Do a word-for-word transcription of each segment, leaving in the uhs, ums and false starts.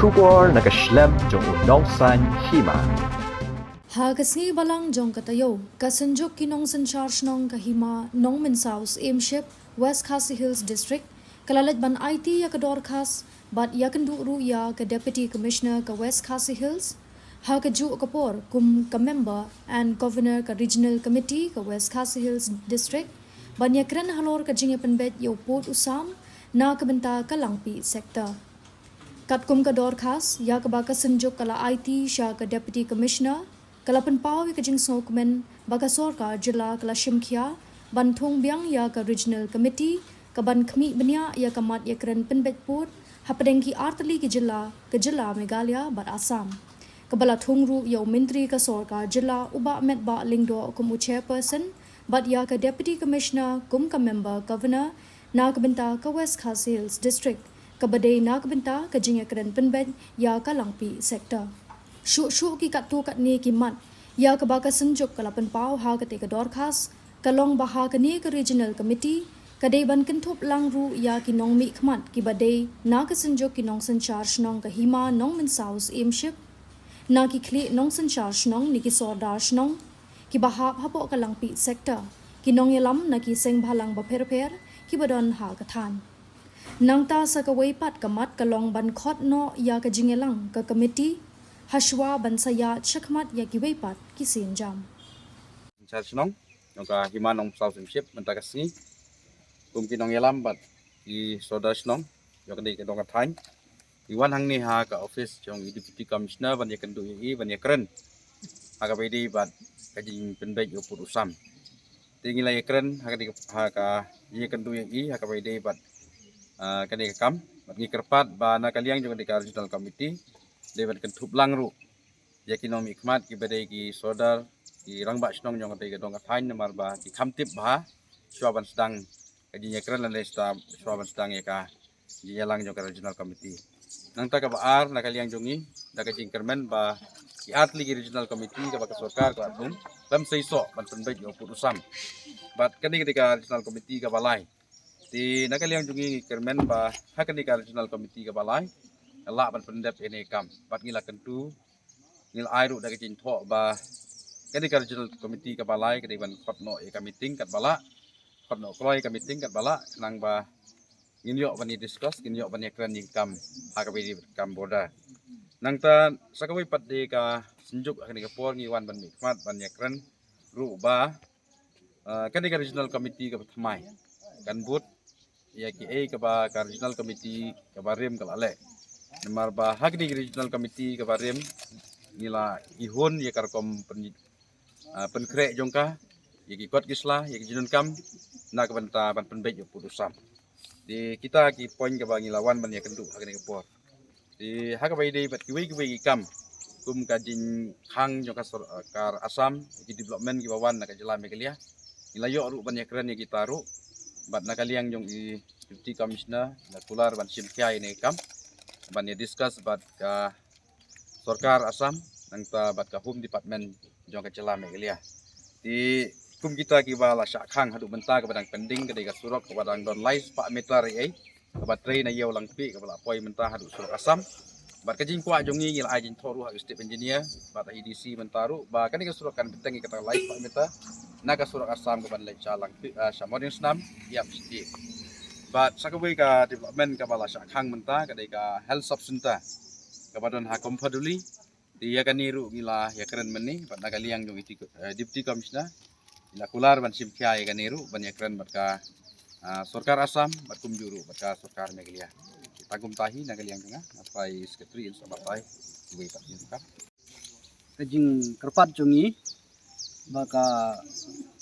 Khubor na ka shlem jong u nongsaiñ hima. Ha ka sngi balang jong ka taïew, ka Synjuk ki nongsynshar shnong ka Hima Nongmynsaw Syiemship, West Khasi Hills District, ka la leit ban aiti ïa ka dorkhas bad ïakynduh ruh ïa ka Deputy Commissioner ka West Khasi Hills, ha kajuh ka por kum ka member and governor ka Regional Committee ka West Khasi Hills District, ban ïakren halor ka jingïapynbeit ïa u pud u sam na ka bynta ka Langpih Sector. Katkum ka dorkhas ïa kaba ka Synjuk ka la aiti sha ka Deputy Commissioner, ka la pynpaw ïa ka jingsngewkmen ba ka sorkar jylla ka la shim khia ban thung biang ïa ka Regional Committee kaban khmih bniah ïa ka mat ïakren pynbeit pud hapdeng ki artylli ki jylla, ka jylla Meghalaya bad Assam, kaba la thung ruh ïa u Myntri ka sorkar jylla, u Bah Metbah Lyngdoh, kum u Chairperson, bad ïa ka Deputy Commissioner kum ka member governor na ka bynta ka West Khasi Hills District, kaba dei na ka bynta ka jingïakren pynbeit ïa ka Langpih Sector. Shuh shuh ki katto katne ki mat ïa kaba ka Synjuk ka la pynpaw ha katei ka dorkhas, ka long ba ha kane ka Regional Committee ka dei ban kynthup lang ruh ïa ki nongmihkhmat kiba dei na ka Synjuk ki nongsynshar shnong ka Hima Nongmynsaw Syiemship, na ki khlieh nongsynshar shnong ne ki sordar shnong kiba hap hapoh ka Langpih Sector, ki nongïalam na ki seng bhalang bapher bapher kiba don ha ka thaiñ. Nangta sa kawei pat ka mat ka long ban khot noh ïa ka jingïalang ka committee hashwa ban sa ïaid shakhmat ïa kiwei pat ki sienjam. Synshar shnong jong ka Hima Nongmynsaw Syiemship mynta ka sngi, kum ki nongïalam bad ki sordar shnong jong kane ka dong ka thaiñ, ngi wan hangne ha ka office jong i Deputy Commissioner ban ïakynduh ïa i ban ïakren ha kaba ïadei bad ka jingpynbeit ïa u pud u sam. Te ngi la ïakren ha kane ka, ha ka ïakynduh ïa i ha kaba ïadei bad, ah, kane ka kam, bad ngi kyrpad ba na ka liang jong kane ka Regional Committee dei ban kynthup lang ruh ïa ki nongmihkhmat kiba dei ki sordar, ki rangbah shnong jong kane ka dong ka thaiñ, namar ba ki kham tip bha shuwa ban sdang ka jingïakren lane shuwa ban sdang ïa ka jingïalang jong ka Regional Committee. Nangta kaba ar, na ka liang jong ngi da ka jingkyrmen ba ki artylli ki Regional Committee kaba ka sorkar ka la thung, khlem seisoh ban pynbeit ïa u pud u sam. Bad kane ka dei ka Regional Committee kaba lai. Te na ka liang jong ngi ngi kyrmen ba ha kane ka Regional Committee kaba lai, ka lah ban pyndep ïa kane ka kam. Bad ngi la kyntu, ngi la ai ruh da ka jingthoh ba kane ka Regional Committee kaba lai ka dei ban khot noh ïa ka meeting katba lah, khot noh kloi ïa ka meeting katba lah, khnang ba ngin ïoh ban ïa discuss, ngin ïoh ban ïakren ïa ka kam ha kaba ïadei bad ka kam border. Nangta sa kawei pat de ka Synjuk ha kane ka por ngi wan ban mihkhmat ban ïakren ruh ba, ah, kane ka Regional Committee kaba thymmai kan bud ïa kiei kaba ka Regional Committee kaba rim ka la leh. Namar ba ha kane ka Regional Committee kaba rim ngi la ihun ïa ka rukom pyn, ah, pynkhreh jong ka ïa ki kot ki sla, ïa ki jingdonkam na ka bynta ban pynbeit ïa u pud u sam. Te kita ki point kaba ngi la wan ban ïakynduh ha kane ka por. Te ha kaba ïadei bad kiwei kiwei ki kam kum ka jingkhang jong ka sorkar Assam, ki development kiba wan na ka jylla Meghalaya, ngi la ïoh ruh ban ïakren ïa kita ruh. Bad na ka liang jong i Deputy Commissioner ngi la kular ban shim khia ïa kane ka kam ban ïa discuss bad ka sorkar Assam nangta bad ka Home Department jong ka jylla Meghalaya. Te kum kita kiba la shah khang haduh mynta kaba dang pending ka dei ka surok kaba dang don lai spah meter ei, kaba trei na Ïew Langpih kaba la poi mynta haduh surok Assam. Bad ka jingkwah jong ngi ngi la ai jingthoh ruh ha u State Engineer bad ha i D C mynta ruh ba kane ka surok kan bteng ïa kata lai spah meter na ka surok Assam kaban leit sha Langpih, ah, sha Mawdingsnam ïa Pishti. Bad sa kawei ka development kaba la shah khang mynta ka dei ka Health Sub Center kaba don ha Komphaduli. Te ïa kane ruh ngi la ïakren mynne bad na ka liang jong i, eh, Deputy Commissioner ngi la kular ban shim khia ïa kane ruh ban ïakren bad ka, ah, sorkar Assam bad kumjuh ruh bad ka sorkar Meghalaya. Tang kumta hi na ka liang jong nga, nga phai Secretary in sa batai. Wei pat ni ka. Ka jingkyrpad jong ngi ba ka,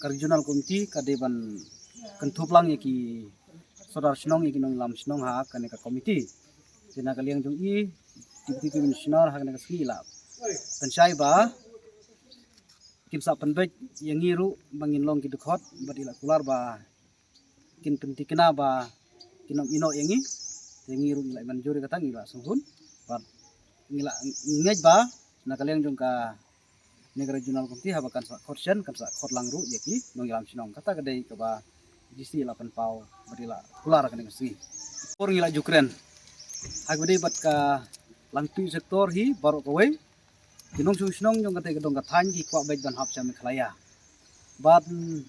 ka Regional Committee ka dei ban kynthup lang ïa ki sordar shnong, ïa ki nongïalam shnong ha kane ka committee. Te na ka liang jong i Deputy Commissioner ha kane ka sngi i la pynshai ba kin sa pynbeit ïa ngi ruh ba ngin long ki dkhot bad i la kular ba kin pynthikna ba kin ym ïehnoh ïa ngi. Te ngi ruh ngi la manjur ïa kata, ngi la sngewhun bad ngi la ngeit ba na ka liang jong kane ka Regional Committee haba kan sa khot shen kan sa khot lang ruh ïa ki nongïalam shnong. Kata ka dei kaba D C i la pynpaw bad i la kular ha kane ka sngi. Por ngi la ju kren ha kaba dei bad ka Langpih sector hi baroh kawei. Ki nongshong shnong jong kata ka dong ka thaiñ ki kwah beit ban hap sha Meghalaya. Bad, mm,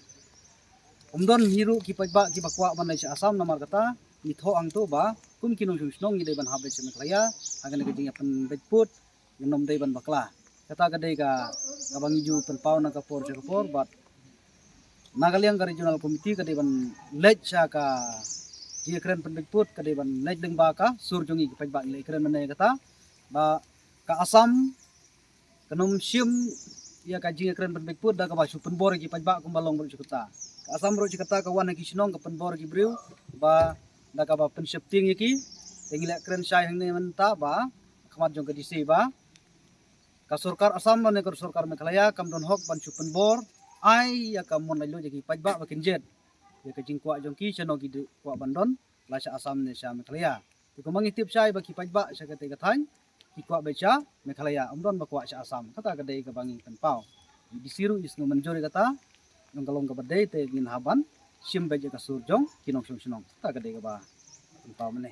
ym don hi ruh ki paidbah kiba kwah ban leit sha Assam namar kata, ngi thoh hangto ba, kum ki nongshong shnong ngi dei ban hap beit sha Meghalaya, ha kane ka jingïapynbeit pud, ngin ym dei ban bakla. Kata ka dei ka, kaba ngi ju pynpaw na ka por sha ka por, bad na ka liang ka regional committee ka dei ban leit sha ka jingïakren pynbeit pud, ka dei ban leit lyngba ka sur jong ngi ki paidbah ngi leit kren mynne kata. Ba ka Assam kan ym shim ïa ka jingïakren pynbeit pud da kaba shu pynbor ïa ki paidbah kumba long baroh shi katta. Ka Assam baroh shi katta ka wan ha ki shnong ka pynbor ïa ki briew ba da kaba pynsheptieng ïa ki. Te ngi leh kren shai hangne mynta ba khmat jong ka D C ba ka sorkar Assam bad ne ka sorkar Meghalaya kam don hok ban shu pynbor ai ïa ka mon laitluid ïa ki paidbah ba kin jied ïa ka jingkwah jong ki shano ki dei kwah ban don, la sha Assam ne sha Meghalaya. Te kumba ngi tip shai ba ki paidbah sha kata ka thaiñ ki kwah beit sha Meghalaya, ym don ba kwah sha Assam. Kata ka dei kaba ngi pynpaw. D C ruh i sngew mynjur ïa kata, jong ka long kaba dei te ngin hap ban shim beit ïa ka sur jong ki nongshong shnong. Kata ka dei kaba pynpaw mynne.